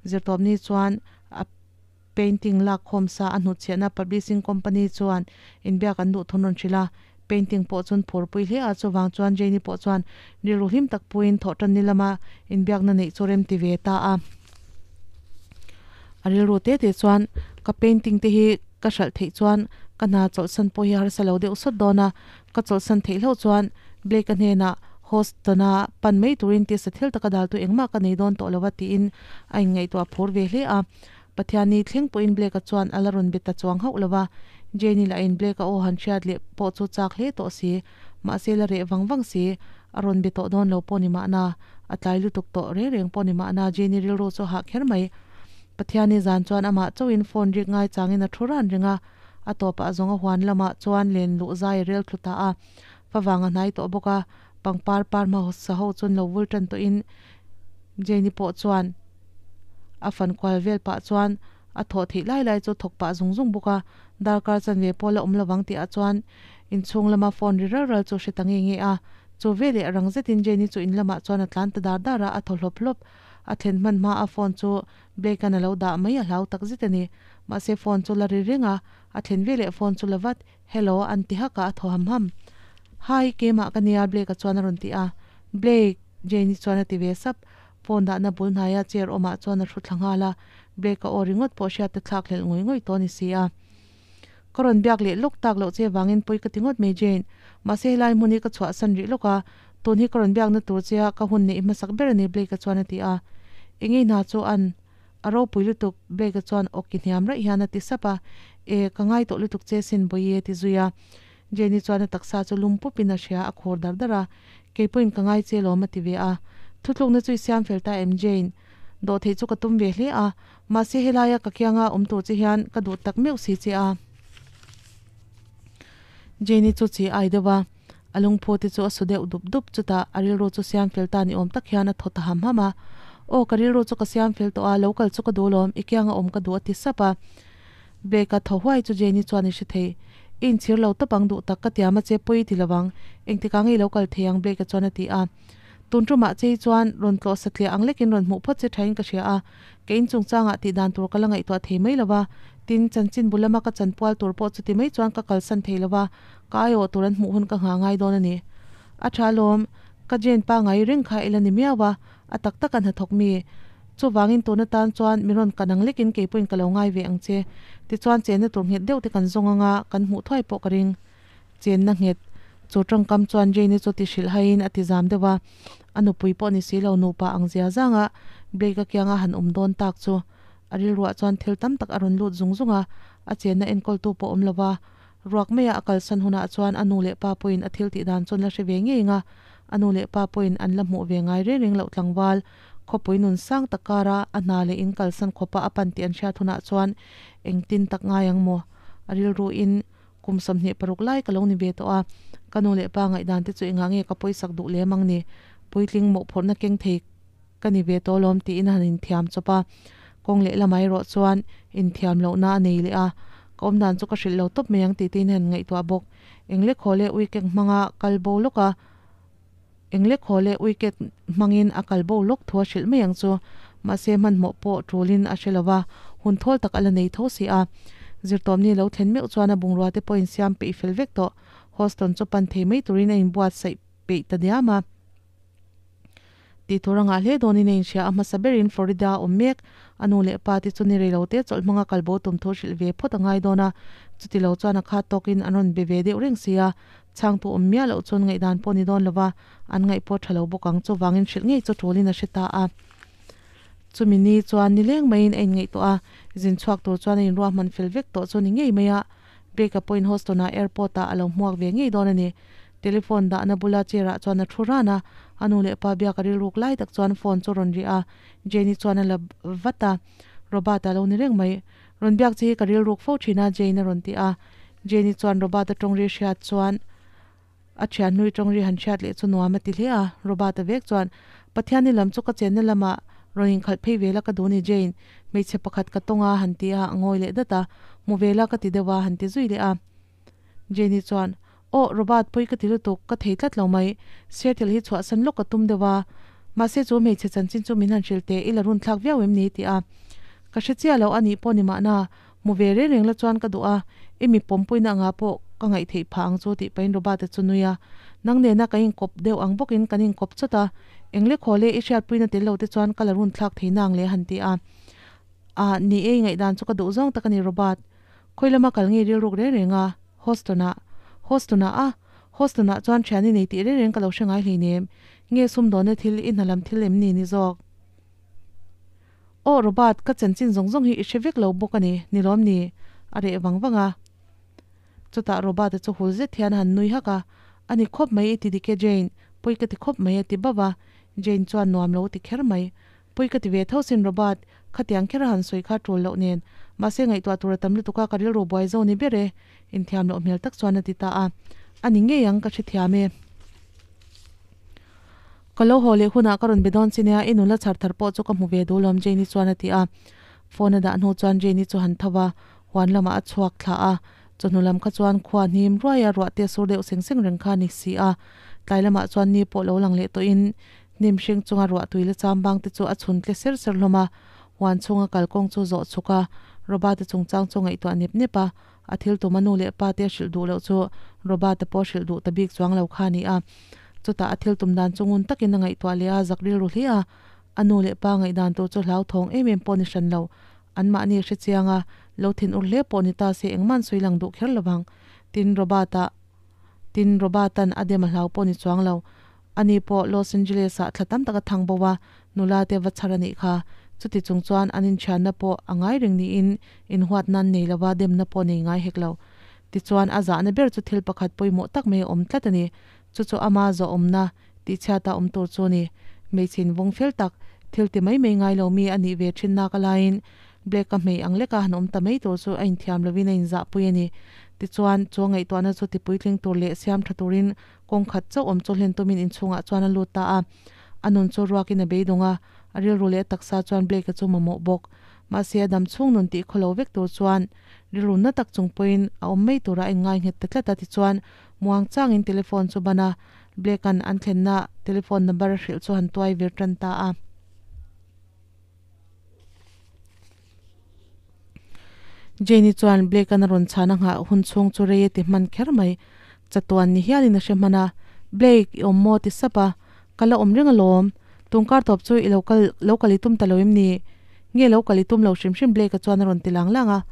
Zirtawpni chuan a painting lak khawm sa a hnutchhiahna publishing company chuan inbiak an duh thun rawn hrilh a. Painting pawh chun phurpui hle a, chuvang chuan Jane-i pawh chuan rilru hlim tak puiin thawhtan ni lama inbiakna neih chu rem ti ve ta a. A rilru te te chuan ka painting te hi ka hralh theih chuan ka hna chawlhsan pawh hi harsa lo deuh sawt dawn a, ka chawlhsan theih hlauh chuan Blake-a hnenah Houston-a pan mai turin tisa thil taka daltu engmah ka nei dawn tawh lo va tiin a inngaihtuah phur ve hle a. Pathianni thleng pawhin Blake-a chuan a la rawn be ta chuang hauh lo va, Jane-i lahin Blake-a aw han hriat leh pawh chu chak hle tawh si, mahse la reh vang vang si, a rawn be tawh dawn lo pawh ni mahna, a tlai lutuk tawh reng reng pawh ni mahna Jane-i rilru chu a hah kher mai. Pathianni zan chuan amah chauhin phone rik ngai changin a thu ran reng a, a tawpah zawng a huan lamah chuan len luh zai a rel thlu ta a, favang a hnai tawh bawk a, pangpar par hmasa ho chuan lo vul tan tawhin Jane-i pawh chuan A fan kual vel pah chuan a thawh theih lai lai chu thawk pah zung zung bawk a, darkar chanve pawh la awm lovang tih ah chuan inchhung lama phone ri ral ral chu a hre ta nge nge a. Chu veleh rang zetin Jane-i chu in lamah chuan a tlan ta dar dar a, a thaw hlawp hlawp. A thlen hman hma a phone chu Blake-a'n a lo dah mai a hlau tak zet a ni. Mahse phone chu la ri reng a, a thlen veleh phone chu la vat, Hello an ti hak a, a thaw ham ham. Hi, keimah ka nia Blake-a chuan a rawn ti a. Blake! Jane-i chuan a ti ve sap. Phone dahna bul hnaia chair awmah chuan a thu thla nghal a, Blake-a aw ringawt pawh hriat te thlak hlelh ngawih ngawih tawh a ni si a. Ka rawn biak leh lawk tak loh che vangin pawi ka ti ngawt mai Jane. Mahse helai hmun hi ka chhuahsan rih lawk a, tun hi ka rawn biakna tur che a ka hun neih hmasak ber a ni Blake-a chuan a ti a. Eng ei hna chu an a ropui lutuk Blake-a chuan awki hniam raih hian a ti sap a, E, ka ngai tawh lutuk che sin Bawihi a ti zui a. Jane-i chuan a taksa chu lum pup in a hria, a khur dar dar a. Kei pawhin ka ngai che lawm a ti ve a. Thutlukna chu i siam fel ta em Jane? Dawhtheih chu ka tum ve hle a, mahse helaia ka kianga awm tur che hian ka duh tak meuh si che a. Jane-i chu chi ai deuh a, a lungphu te chu a su deuh dup dup, chutah a rilru chu siam fel ta ni awm tak hian a thaw ta ham ham a. Aw ka rilru chu ka siam fel tawh a, lo kal chu ka duh lawm, i kianga awm ka duh a ti sap a. Blake-a thaw huai chu Jane-i chuan i hre thei. I inchhir lo tawp ang duh tak ka tiam a che pawi i ti lo ang. Engtikah nge i lo kal thei ang Blake-a chuan a ti a. Tun tumah che hi chuan rawn tlawh satliah ang lekin rawn hmuh phawt che thain ka hria a. Ka in chungchangah tih dan tur ka la ngaihtuah thei mai lo va. Tin, chanchin bu lama ka chanpual tur pawh chuti mai chuan ka kalsan thei lo va, ka aiawh tur an hmuh hun ka nghah ngai dawn a ni. A tha alawm, ka Jane pangai reng kha ila ni miau a, A tak tak a hnathawk mi. Chuvangin tun atan chuan mi rawn kan ang lekin kei pawhin ka lo ngai ve ang che. Tichuan chenna tur nghet deuh te kan zawng anga kan hmuh thuai pawh ka ring. Chenna nghet. Chu tawngkam chuan Jane-i chu ti hrilh haiin a ti zam deuh a. A nupui pawh ni si lo nupa ang zia zanga Blake-a kianga han awm dawn tak chu a rilruah chuan thil tam tak a rawn lut zung zung a, a chenna enkawltu pawh awm lova Ruak maia a kalsan hunah chuan a nu leh pa pawhin a thil tih dan chuan la hre ve ngei ang a, a nu leh pa pawhin an la hmuh ve ngai reng reng loh tlangval khawpui nun sang tak kara a hna leh in kalsan khawpa a pan tih an hriat hunah chuan engtin tak ngai ang maw? A rilruin kum 26 lai ka lo ni ve tawh a, ka nu leh pa ngaihdan te chu engah nge ka pawisak duh lem ang ni? Puitling mawhphurhna keng thei ka ni ve tawh alawm tiin a han inthiam chawp a. Kawng leh lamah erawh chuan inthiam lohna a nei leh a, ka awm dan chu ka hrilh lo tawp mai ang tih te in han ngaihtuah bawk. Engle khawle uikek hmanga kal bo lawk a, engle khawle uikek hmangin a kal bo lawk thu a hrilh mai ang chu. Mahse hmanhmawh pawh tulin a hre lo va, hun thawl tak a la nei tho si a. Zirtawmni lo thlen meuh chuan a bungrua te pawh insiam peih fel vek tawh. Houston chu pan thei mai turin a inbuatsaih peih ta diam a. Tih tur a ngah hle dawnin a inhria a, hmasa berin Florida a awm mek. A nu leh pa te chu ni rei lo te chawlh hmanga kalbo tum thu hrilh ve phawt a ngai dawn a, chuti lo chuan a khat tawkin an rawn be ve deuh reng si a, chhangtu awm miah loh chuan ngaihdan pawh ni dawn lova an ngaih pawh tha lo bawk ang, chuvangin hrilh ngei chu tulin a hre ta a. Chumi ni chuan nileng maiin a inngaihtuah a, zin chhuak tur chuan a inruahman fel vek tawh chu ni ngei mai a, Blake-a pawhin Houston-ah airport-ah a lo hmuak ve ngei dawn a ni. Telephone dahna bula chair-ah chuan a thu ran a, a nu leh pa biak a rilruk lai tak chuan phone chu rawn ri a, Jane-i chuan a la vat a, Robert-a lo ni reng mai. Rawn biak che hi ka rilruk fo thin a, Jane a rawn ti a. Jane-i chuan Robert-a tawngri hriat chuan a thianhlui tawngri han hriat leh chu nuam a ti hle a, Robert-a vek chuan, Pathianni lam chu ka chenna lamah rawn inkhalh phei ve la ka duh ni Jane, hmeichhe pakhat ka tawng a han ti a, a ngawi leh dat a, hmu ve la ka ti deuh a han ti zui leh a. Jenny chuan, Aw, Robert, pawi ka ti lutuk, ka thei tlat lo mai. Seattle hi chhuahsan lawk ka tum deuh a. Mahse chu hmeichhe chanchin chu min han hrilh teh, i la run thlak viau em ni? ti a. Ka hre chiah lo, a nih pawh ni mahna, hmu ve reng reng la chuan ka duh a, i mi pawmpuina angah pawh ka ngaih theih phah ang chu tih pahin Robert-a chu nui a. Nang nena kan inkawp deuh ang bawkin kan inkawp chawt a, eng le khaw le i hriatpuina tel lo te chuan ka la run thlak thei nang le han ti a. A, ni e, i ngaihdan chu ka duh zawng tak a ni Robert. Khawi lama kal ngei rilruk reng reng a, Houston-ah. Houston-ah a? Houston-ah chuan thian i nei tih reng reng ka lo hre ngai hleinem. Nge sumdawnna thil, i hna lam thil em ni ni zawk? Aw Robert, ka chanchin zawng zawng hi i hre vek lo bawk a ni, ni lawm ni? A reh vang vang a. Chutah Robert-a chu hul zet hian a han nui hak a, A ni khawp mai i ti dik e Jane, pawi ka ti khawp mai a ti bauh a. Jane chuan nuam lo ti kher mai. Pawi ka ti ve tho sin Robert, khatiang kher a han sawi kha tul loh nen, mahse ngaihtuah tur a tam lutuk a ka rilru buai zo ni ber e, inthiam loh hmel tak chuan a ti ta a. A ni ngei ang ka hrethiam e. Ka lo haw leh hunah ka rawn be dawn che nia, i nula chhar thar pawh chu ka hmu ve duh lawm Jane-i chuan a ti a. Phone a dah hnu chuan Jane-i chu han tho va, huan lamah a chhuak thla a, chawhnu lam kha chuan khua hnim ruai a ruah te sur deuh seng seng reng kha a ni si a, tlai lamah chuan ni pawh lo lang leh tawhin Hnim hring chunga ruah tui la cham bang te chu a chhun tle ser ser hlawm a, huan chhunga kalkawng chu zawh chhuk a, Robert-a chungchang chu ngaihtuah nep nep a, a thil tum a nu leh pa te a hrilh duh loh chu Robert-a pawh a hrilh duh ta bik chuang lo kha a ni a. Chutah a thil tum dan chu ngun takin a ngaihtuah leh a, zak rilru hle a, a nu leh pa ngaihdan tur chu hlauthawng em em pawh ni hran lo, anmahni a hre chiang a, lo thin ur hle pawh ni ta se engmah an sawi lang duh kher lovang. Tin, Robert-a Tin, Robert-a'n a dem a hlau pawh ni chuang lo. Ani pawh Los Angeles-ah thla tam tak a thang bo a, nula te va chhar a nih kha. Chuti chung chuan an inthianna pawh a ngai reng niin inhuat nan nei lova demna pawh nei ngai hek lo. Tichuan a zahna ber chu thil pakhat pawimawh tak mai a awm tlat a ni. Chu chu ama zawhawmna tihchhiata awm tur chu a ni. Hmeichhe invawng fel tak, thil ti mai mai ngai lo mi a nih ve thin nak a laiin Blake-a hmei ang leka han awm ta mai tur chu a inthiam lovin a inzahpui a ni. Tichuan, chu a ngaihtuahna chu tipuitling tur leh siam tha turin Kawng khat chauh awm chu hlen tumin inchhungah chuan a lut ta a. A nun chu ruakin a beidawng a, a rilru leh a taksa chuan Blake-a chu mamawh bawk. Mahse a dam chhung nun tih khawlo vek tur chuan rilru na tak chung pawhin a awm mai turah a inngai nghet ta tlat a tichuan muang changin telephone chu ban a, Blake-a'n an thlenna telephone number a hrilh chu han tuai vir tan ta a. Jane-i chuan Blake-a'n a rawn chhan a nghah hun chhung chu rei a ti hman kher mai. Chatuan ni hialin a hre hman a, Blake, i awm maw? ti sap a. Ka la awm reng alawm. Tungkar tawp chu i lo kal, lo kal i tum ta lo em ni? Nge lo kal i tum lo hrim hrim Blake-a chuan a rawn ti lang lang a.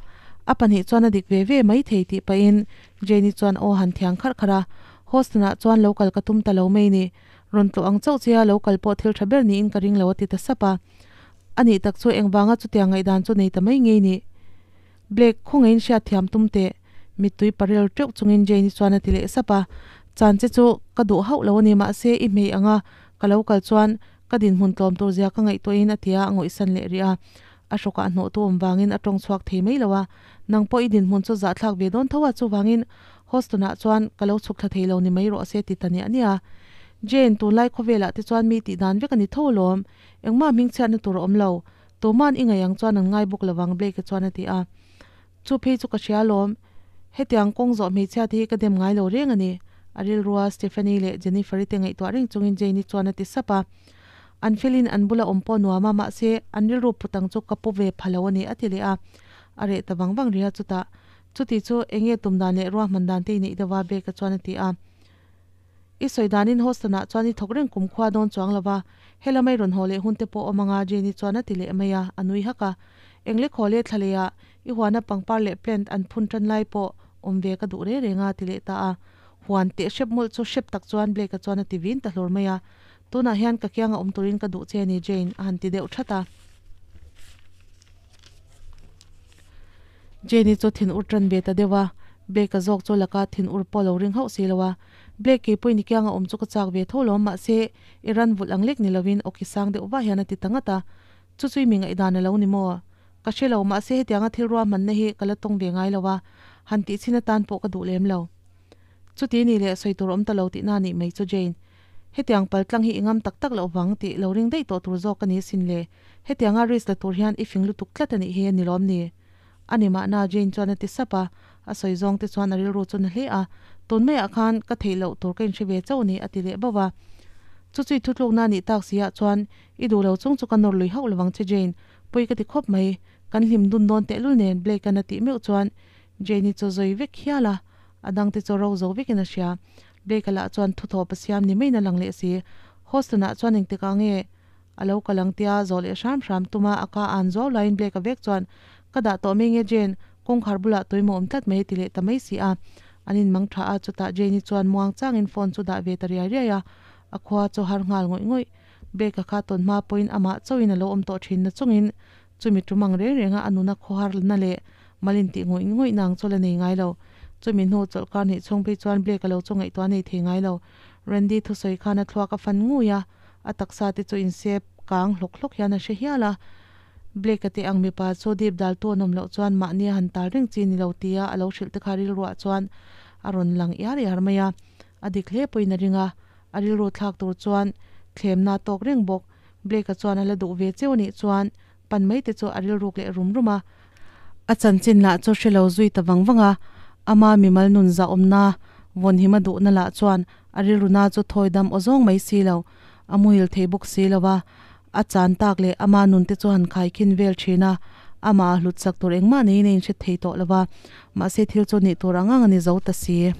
A pahnih chuan a dik ve ve mai thei tih pahin Jane-i chuan aw han thiang kharh kharh a. Houston-ah chuan lo kal ka tum ta lo mai ni. Rawn tlawh ang chauh che a, lo kal pawh thil tha ber niin ka ring lo a ti ta sap a. A nih tak chu engvanga chutiang ngaihdan chu nei ta mai ngei ni? Blake, khawngaihin hriat thiam tum teh. Mittui parel teuh chungin Jane-i chuan a ti leh sap a. Chan che chu ka duh hauh lo a ni, mahse i hmei anga ka lo kal chuan ka dinhmun tlawm tur zia ka ngaihtuahin a ti a, a ngawihsan leh rih a. A hrawkah hnawhtu awm vangin a tawng chhuak thei mai lo a. Nang pawh i dinhmun chu zahthlak ve dawn tho a, chuvangin Houston-ah chuan ka lo chhuk thla thei lo ni mai rawh se ti ta niah niah a. Jane, tunlai khawvelah te chuan mi tih dan vek a ni tho alawm. Engmah hmingchhiatna tur a awm lo. Tuman i ngaih ang chuan an ngai bawk lovang Blake-a chuan a ti a. Chu phei chu ka hria alawm, hetiang kawng zawh hmeichhia te hi ka dem ngai lo reng a ni, a rilrua Stephanie leh Jennifer-i te ngaihtuah reng chungin Jane-i chuan a ti sap a. An felin an bula awm pawh nuam a, mahse an rilru put ang chu ka pu ve pha lo a ni, a ti leh a. A reh ta vang vang ria chutah, Chuti chu enge tum dan leh ruahman dan te i neih deuh a? Blake-a chuan a ti a. I sawi danin Houston-ah chuan i thawk reng kum khua dawn chuang lo va, helamai rawn haw leh hun te pawh awm anga Jane-i chuan a ti leh mai a, a nui hak a. Eng lekhaw leh thla lehah i huana pangpar leh plant an phun tan lai pawh awm ve ka duh reng reng a, a ti leh ta a. Huan teh hrep mawlh chu hrep tak chuan Blake-a chuan a ti vin ta hlur mai a. Tunah hian ka kianga awm turin ka duh che a ni Jane, a han ti deuh that a. Jane-i chu thin ur tan ve ta deuh a, Blake-a zawk chu laka thin ur pawh lo ring hauh si lo a. Blake kei pawhin i kianga awm chu ka chak ve tho lawm, mahse i ran vulh ang lek ni lovin awki sang deuh vah hian a ti ta ngat a. Chu chu i mi ngaihdan a lo ni maw? Ka hre lo, mahse hetianga thil ruahmanna hi ka la tawng ve ngai lo a, han tihchhin atan pawh ka duh lem lo. Chuti ni leh sawi tur awm ta lo tihna a nih mai chu Jane. Hetiang pal tlang hi i ngam tak tak loh vang tih lo ring daih tawh tur zawk ka ni sin le. Hetianga risk la tur hian i fing lutuk tlat a nih hi a ni lawm ni? A ni mahna Jane chuan a ti sap a, a sawi zawng te chuan a rilru chu na hle a, tun maiah khan ka theih loh tur ka inhre ve chauh ni a ti leh bauh a. Chu chu i thutlukna a nih tak si ah chuan i duh lo chung chu ka nawr lui hauh lovang che Jane, pawi ka ti khawp mai, kan hlim dun dawn tehlul nen Blake-a'n a tih meuh chuan Jane-i chu zawi vek hial a, a dangte chu ro zo vekin a hria. Blake-a lah chuan thuthaw pasiam ni maiin a lang leh si. Houston-ah chuan engtikah nge a lo kal ang tia zawh leh hram hram tuma a ka an zuau laiin Blake-a vek chuan, Ka dah tawh mai nge Jane, kawngkhar bulah tuimaw awm tlat mai a ti leh ta mai si a. An inmang tha a, chutah Jane-i chuan muang changin phone chu dah ve ta riai riai a, a khua chu har nghal ngawih ngawih. Blake-a kha tawn hma pawhin amah chauhin a lo awm tawh thin na chungin chumi tum ang reng renga a nuna khawhar na leh mal intih ngawih ngawih na ang chu la nei ngai lo. Chumi hnu chawlhkar hnih chhung phei chuan Blake-a lo chu ngaihtuah a nei thei ngai lo. Randy thusawi khan a thluak a fan ngui a, a taksa te chu insep kang hlawk hlawk hian a hre hial a. Blake-a te ang mipa chu dip daltu an awm loh chuan mahni a han tal reng chi ni lo tia a lo hrilh te kha rilruah chuan a rawn lang iar iar mai a. A dik hle pawhin a ring a, a rilru thlak tur chuan thlemna a tawk reng bawk. Blake-a chuan a la duh ve cheu anih chuan pan mai te chu a rilruk leh rum rum a. A chanchin lah chu hre lo zui ta vang vang a, ama mimal nun zahawmna vawnhim a duhna lah chuan a rilruna chu thawi dam aw zawng mai si lo, a muhil thei bawk si lo a, a chan tak leh ama nun te chu han khaikhin vel thin a, amah a hlut sak tur engmah neiin a inhre thei tawh lo va, mahse thil chu nih tur ang ang a ni zo ta si.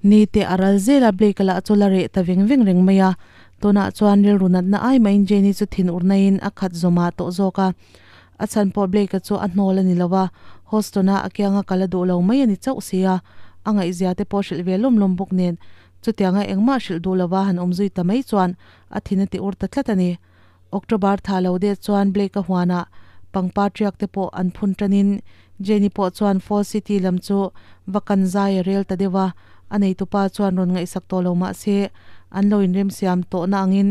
Ni te a ral zel a, Blake-a lah chu la reh ta veng veng reng mai a. Tunah chuan rilru natna ai maiin Jane-i chu thin urnain a khat zawmah tawh zawk a. A chhan pawh Blake-a chu a hnawl a ni lo a, Houston-a a kianga kal a duh lo mai a ni chauh si a, a ngaihzia te pawh hrilh ve lawm lawm bawk nen chutianga engmah hrilh duh lova han awm zui ta mai chuan a thin a ti ur ta tlat a ni. October tha lo deuh chuan Blake-a huanah pangpar tiak te pawh an phun tanin Jenny pawh chuan Fall City lam chu va kan zai a rel ta deuh a, a neitupa chuan rawn ngaihsak tawh lo mah se an lo inremsiam tawhna angin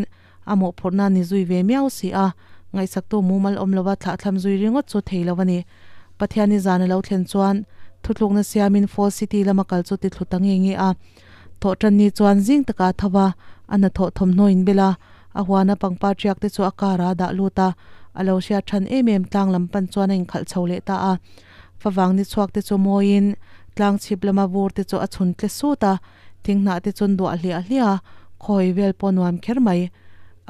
a mawhphurhna ni zui ve miau si a, ngaihsaktu mumal awm lova thlahthlam zui ringawt chu thei lo a ni. Pathiani zan a lo thlen chuan thutlukna siamin Fall City lama kal chu ti thlu ta nge nge a. Thawhtanni chuan zing takah a tho va, a hnathawh thawmhnaw inbel a, A huana pangpar tiak te chu a car ah a dah lut a, a lo hriat than em em tlang lam pan chuan a inkhalh chho leh ta a. Favang ni chhuak te chu mawiin tlang chhip lama vur te chu a chhun tle sut a, thing hnah te chuan duah hliah hliah a, khawi vel pawh nuam kher mai.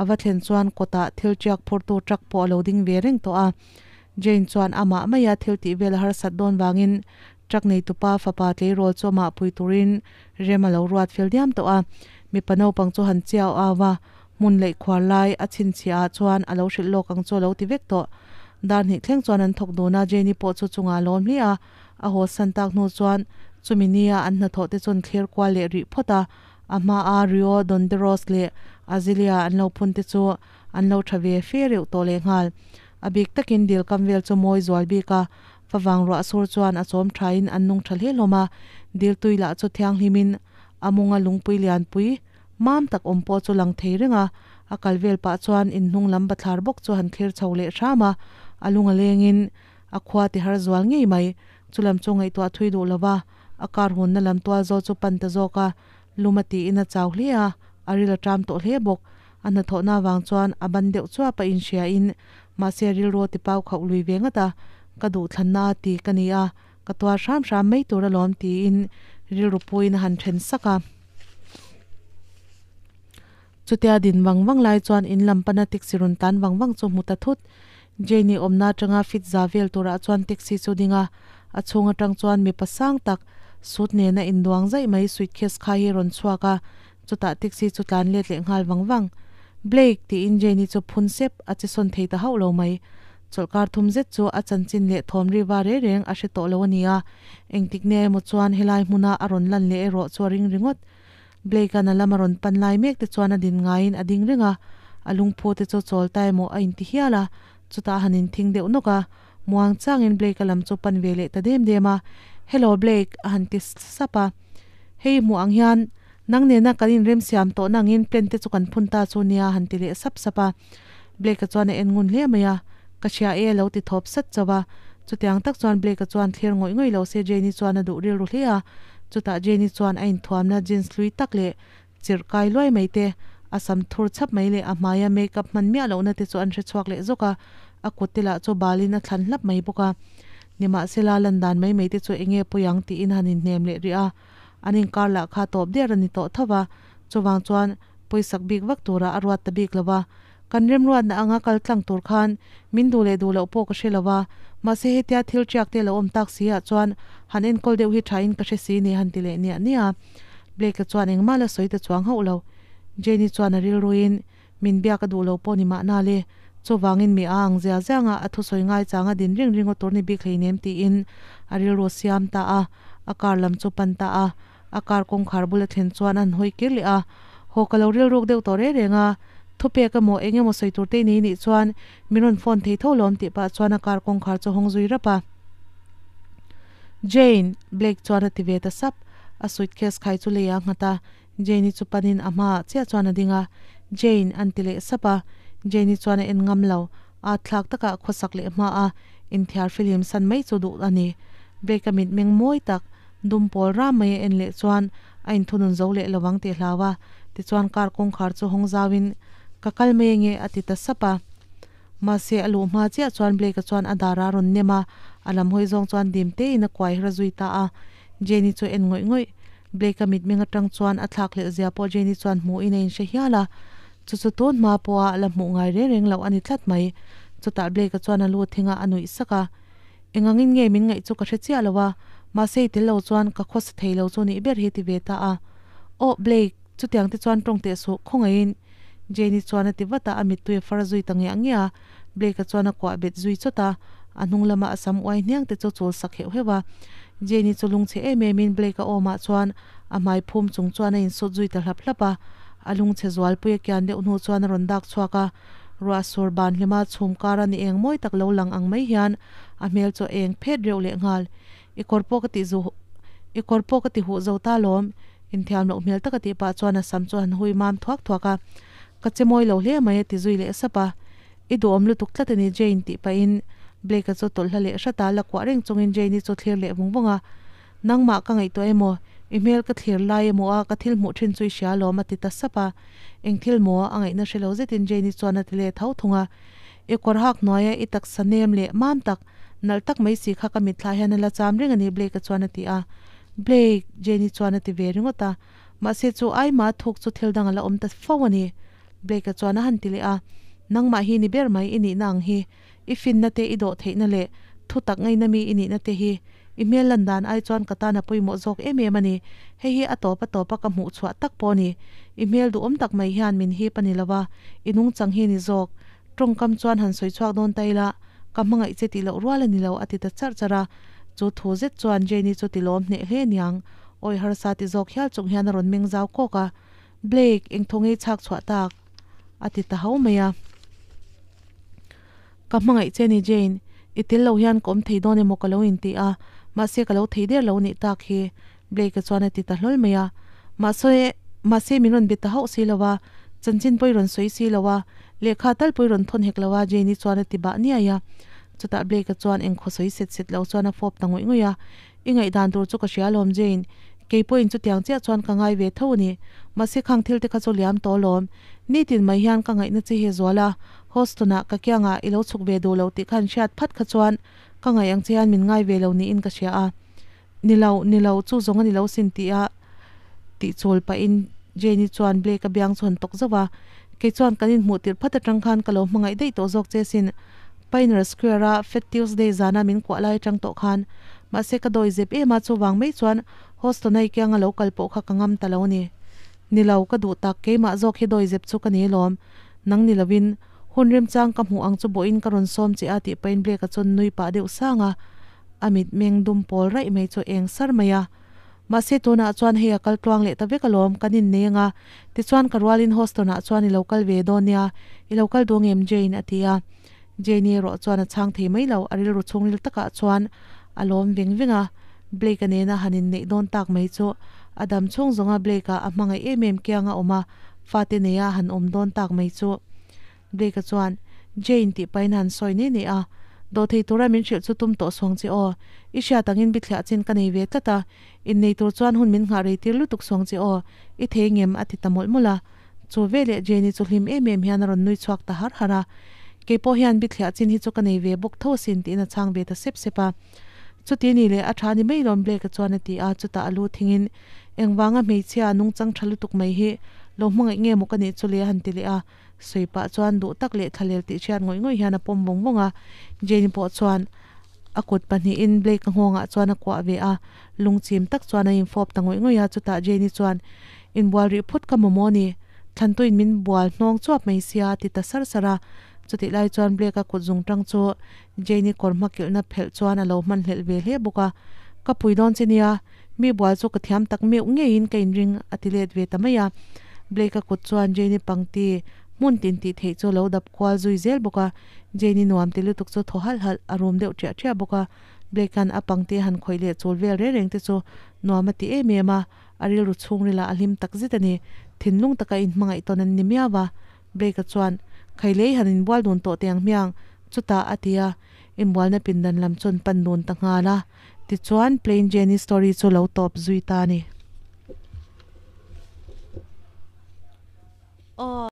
A va thlen chuan kawtah thil tiak phurtu truck pawh a lo ding ve reng tawh a. Jane chuan amah maia thil tih vel a harsat dawn vangin truck neitupa fapa tleirawl chu amah pui turin Rem a lo ruat fel diam tawh a, mipa naupang chu han chiau au a, hmun leh khuar lai a chhinchhiah ah chuan a lo hrilh lawk ang chu a lo ti vek tawh. Dar hnih thleng chuan an thawk dun a, Jane-i pawh chu chungah a lawm hle a, a haw san tak hnu chuan chumi nia an hnathawh te chuan thlir kual leh rih phawt a, a hma a Rio Donderos leh Azealia an lo phun te chu an lo tha ve fe reuh tawh lehnghal. A bik takin dil kam vel chu mawi zual bik a, Favang ruah sur chuan a chawm thain an nung tha hle hlawm a, dil tui lah chu thianghlimin a munga lungpui lianpui mam tak awm pawh chu lang thei reng a, a kal vel pah chuan inhnung lam bathlar bawk chu han thlir chho leh hram a, a lung a lengin a khua ti har zual ngei mai. Chulam chu ngaihtuah thui duh lo va, a kar hunna lam tual zawl chu pan ta zawk a, lum a tiin a chau hle a, a ril a ṭam tawh hle bawk. A hnathawhna vang chuan a ban deuh chuap a inhria in mahse rilru a ti pau khauh lui ve ngat a, ka duhthlanna a ti ka ni a, ka tuar hram hram mai tur alawm tiin rilru puiin a han then sak a. Chutia din vang vang lai chuan in lam pana taxi rawn tlan vang vang chu hmu ta thut. Jane-i awmna atanga fit za vel turah chuan taxi chu ding a, a chhung atang chuan mipa sang tak suit nena induang zaih mai suitcase khai hi rawn chhuak a, chutah taxi chu tlan let leh nghal vang vang. Blake! tiin Jane-i chu phun sep a che sawn thei ta hauh lo mai. Chawlhkar thum zet chu a chanchin leh thawm riva re reng a hre tawh lo a ni a, engtik nia emaw chuan helai hmuna a rawn lan leh erawh chu a ring ringawt. Blake-a'n a lam a rawn pan lai mek te chuan a din ngaiin a ding reng a, a lungphu te chu chawl ta emaw a inti hial a, chutah a han inthing deuh nawk a, muang changin Blake-a lam chu pan ve leh ta dem dem a, Hello Blake a han ti sap a, Hei hmuh ang hian nang nena kan inremsiam tawh na angin plan te chu kan phun ta chu nia a han ti leh sap sap a, Blake-a chuan a en ngun hle mai a, Ka hria e a lo ti thawp sat chauh a, chutiang tak chuan Blake-a chuan thlir ngawih ngawih lo se Jane-i chuan a duh rilru hle a, chutah Jane-i chuan a inthuamna jeans hlui tak leh chirh kai luai mai te, a sam thur chhap mai leh a hmaia make-up hman miah lohna te chu an hre chhuak leh zawk a, a kut te lah chu balin a thlan hlap mai bawk a. Nimahsela lan dan mai mai te chu eng nge pawi ang tiin han inhnem leh rih a, an inkar lah kha tawp der a ni tawh tho va, chuvang chuan pawisak bik vak turah a ruat ta bik lo va. Kan remruatna anga kal tlang tur khan min duh leh duh loh pawh ka hre lo a, mahse hetia thil tiak te lo awm tak si ah chuan han enkawl deuh hi tha in ka hre si ni han ti leh niah niah a. Blake-a chuan engmah la sawi ta chuang hauh lo. Jane-i chuan a rilruin min biak a duh lo pawh ni mahna le, chuvangin mi a ang zia zianga a thusawi ngai changa din ring ring aw tur ni bik hleinem tiin a rilru siam ta a, a car lam chu pan ta a. A car kawngkhar bula thlen chuan an hawi kir leh a, Haw ka lo rilruk deuh tawh reng reng a, thupek emaw eng emaw sawi tur te i nei nih chuan min rawn phone thei tho lawm tih pah chuan a car kawngkhar chu a hawng zui rap a. Jane! Blake chuan a ti ve ta sap, a suitcase khai chu lei ah a nghat a, Jane-i chu panin a hmaah chiah chuan a ding a, Jane! an ti leh sap a, Jane-i chuan a en ngam lo, at thlak takah khawsak leh hma a inthiar fihlim san mai chu duh a ni. Blake-a mitmeng mawi tak, Dum pawl ram mai a en leh chuan a inthunun zo leh lovang tih hlau a, tichuan car kawngkhar chu hawng zauin, Ka kal mai ange a ti ta sap a. Mahse a luh hma chiah chuan Blake-a chuan a dar a rawn nem a, a lam hawi zawng chuan dim tein a kuai her zui ta a. Jane-i chu en ngawih ngawih. Blake-a mitmeng atang chuan a thlak hlelh zia pawh Jane-i chuan hmuhin a inhre hial a. Chu chu tun hma pawha a la hmuh ngai reng reng loh a ni tlat mai. Chutah Blake-a chuan a lu thinga a nuih sak a. Engangin nge min ngaih chu ka hre chiah lo a, mahse i tel lo chuan ka khawsa thei lo chu nih ber hi ti ve ta a. Aw Blake, chutiang te chuan tawng teh suh, khawngaihin. Jane-i chuan a ti vat a, a mittui a far zui ta ngiah ngiah a. Blake-a chuan a kuah bet zui chawt a, a hnung lama a sam uai hniang te chu chul sak heuh heuh a. Jane-i chu lungchhe em emin Blake-a awmah chuan a hmai phum chung chuan a insut zui ta hlap hlap a. A lungchhe zualpui a kian deuh hnu chuan a rawn dak chhuak a. Ruah sur ban hlima chhum kara ni eng mawi tak lo lang ang mai hian a hmel chu a eng phet reuh leh nghal. I kawr pawh ka ti zu I kawr pawh ka ti huh zo ta lawm, inthiam loh hmel taka tih pah chuan a sam chu han hui mam thuak thuak a. Ka che mawi lo hle mai a ti zui leh sap a. I duhawm lutuk tlat a ni Jane tih pahin Blake-a chu tawlh hla leh hrat a, la kuah reng chungin Jane-i chu thlir leh vung vung a. Nangmah ka ngaihtuah emaw, i hmel ka thlir lai emaw a ka thil hmuh thin chu i hria alawm a ti ta sap a. Eng thil maw? A ngaihna hre lo zetin Jane-i chuan a ti leh tho thung a. I kawr hak hnuaia i taksa nem leh mam tak, nalh tak mai si kha ka mitthla hian a la cham reng a ni Blake-a chuan a ti a. Blake! Jane-i chuan a ti ve ringawt a. Mahse chu aima thuk chu thil dang a la awm ta fo a ni Blake-a chuan a han ti leh a. Nangmah hi ni ber mai i nihna ang hi. I finna te, i dawh theihna leh thu tak ngaina mi i nihna te hi i hmel lan dan ai chuan ka tan a pawimawh zawk em em a ni. Hei hi a tawp a tawp a ka hmuh chhuah tak pawh a ni. I hmel duhawm tak mai hian min hip a ni lo a, i nungchang hi ni zawk. Tawngkam chuan han sawi chhuak dawn ta ila, ka hmangaih che tih loh rual a ni lo a ti ta charh charh a. Chu thu zet chuan Jane-i chu ti lawm hneh hle niang. Awi harsa ti zawk hial chung hian a rawn meng zau kawk a. Blake, engthaw ngei chhak chhuah tak? A ti ta ho mai a. Ka hmangaih che ni Jane, i tel lo hian ka awm thei dawn emaw ka lo inti a, mahse ka lo thei der lo nih tak hi, Blake-a chuan a ti ta hlawl mai a. Mahse, mahse min rawn be ta hauh si lo a, chanchin pawh i rawn sawi si lo a, lehkha tal pawh i rawn thawn hek lo a, Jane-i chuan a ti bah niai a. Chutah Blake-a chuan engkhaw sawi set set lo chuan a fawp ta ngawih ngawih a, I ngaihdan tur chu ka hria alawm Jane. Kei pawhin chutiang chiah chuan ka ngai ve tho a ni. Mahse khang thil te kha chu liam tawh alawm. Nitin mai hian ka ngaihna che hi a zual a, Houston-ah ka kiangah i lo chhuk ve duh lo tih kha an hriat phat kha chuan ka ngaih ang che hian min ngai ve lo niin ka hria a. Ni lo, ni lo, chu zawng a ni lo sin tih a tih chul pahin Jane-i chuan Blake-a biang chu han tawk zauh a. Kei chuan kan inhmuh tirh phat atang khan ka lo hmangaih daih tawh zawk che sin. Pioneer Square-a Fat Tuesday zana min kuah lai atang tawh khan. Mahse ka dawi zep em a, chuvang mai chuan Houston-a i kianga lo kal pawh kha ka ngam ta lo a ni. Ni lo, ka duh tak, keimah zawk hi dawi zep chu ka ni alawm. Nang ni lovin, hun remchang ka hmuh ang chu bawhin ka rawn sawm che a tih pahin Blake-a chuan nui pah deuh sang a, a mit meng dum pawl raih mai chu eng sar mai a. Mahse tunah chuan hei a kal tluang leh ta vek alawm, kan innei ang a, tichuan ka rualin Houston-ah chuan i lo kal ve dawn nia, i lo kal duh ngem Jane? a ti a. Jane-i erawh chuan a chhang thei mai lo, a rilru chhungril takah chuan a lawm veng veng a, Blake-a nena han inneih dawn tak mai chu a dam chhung zawnga Blake-a a hmangaih em em kiang a awm a, fate neia han awm dawn tak mai chu. Blake-a chuan, Jane tih pahin a han sawi ne ne a, Dawhthei tura min hrilh chu tum tawh suang che aw, i hriat angin bithliah chin ka nei ve tlat a, innei tur chuan hun min nghah rei tir lutuk suang che aw, i thei ngem a ti ta mawlh mawlh a. Chu veleh Jane-i chu hlim em em hian a rawn nui chhuak ta har har a, Kei pawh hian bithliah chin hi chu ka nei ve bawk tho asin tiin a chhang ve ta sep sep a. Chuti ni leh a tha ni mai lawm Blake-a chuan a ti a, chutah a lu thingin engvanga hmeichhia nungchang tha lutuk mai hi lo hmangaih nge maw ka nih chu le a han ti leh a, sawi pah chuan duh tak leh thlalel tih hriat ngawih ngawih hian a pawm vawng vawng a, Jane-i pawh chuan a kut pahnihin Blake-a nghawngah chuan a kuah ve a, lungchim tak chuan a infawp ta ngawih ngawih a, chutah Jane-i chuan Inbual rih phut ka mamawh a ni, Thlantuin min bual hnawng chuap mai sia a ti ta sar sar a, chutih lai chuan Blake-a kut zung tang chu Jane-i kawr hma kilhna phelh chuan a lo hmanhlelh ve hle bawk a, Ka pui dawn che nia, mi bual chu ka thiam tak meuh ngeiin ka inring a ti let ve ta mai a. Blake-a kut chuan Jane-i pangti hmun tin tih theih chu a lo dap kual zui zel bawk a, Jane-i nuam ti lutuk chu thaw halh halh a rum deuh ṭiah ṭiah bawk a. Blake-a'n a pangti a han khawih leh chul vel reng reng te chu nuam a ti em em a, a rilru chhungrilah a hlim tak zet a ni. Thinlung taka inhmangaih tawn an ni miau a. Blake-a chuan, Khai lei han inbual dun tawh teh ang hmiang, chutah a ti a, inbualna pindan lam chuan pan dun ta nghal a. Tichuan, Plain Jane-i story chu lo tawp zui ta a ni. Aw.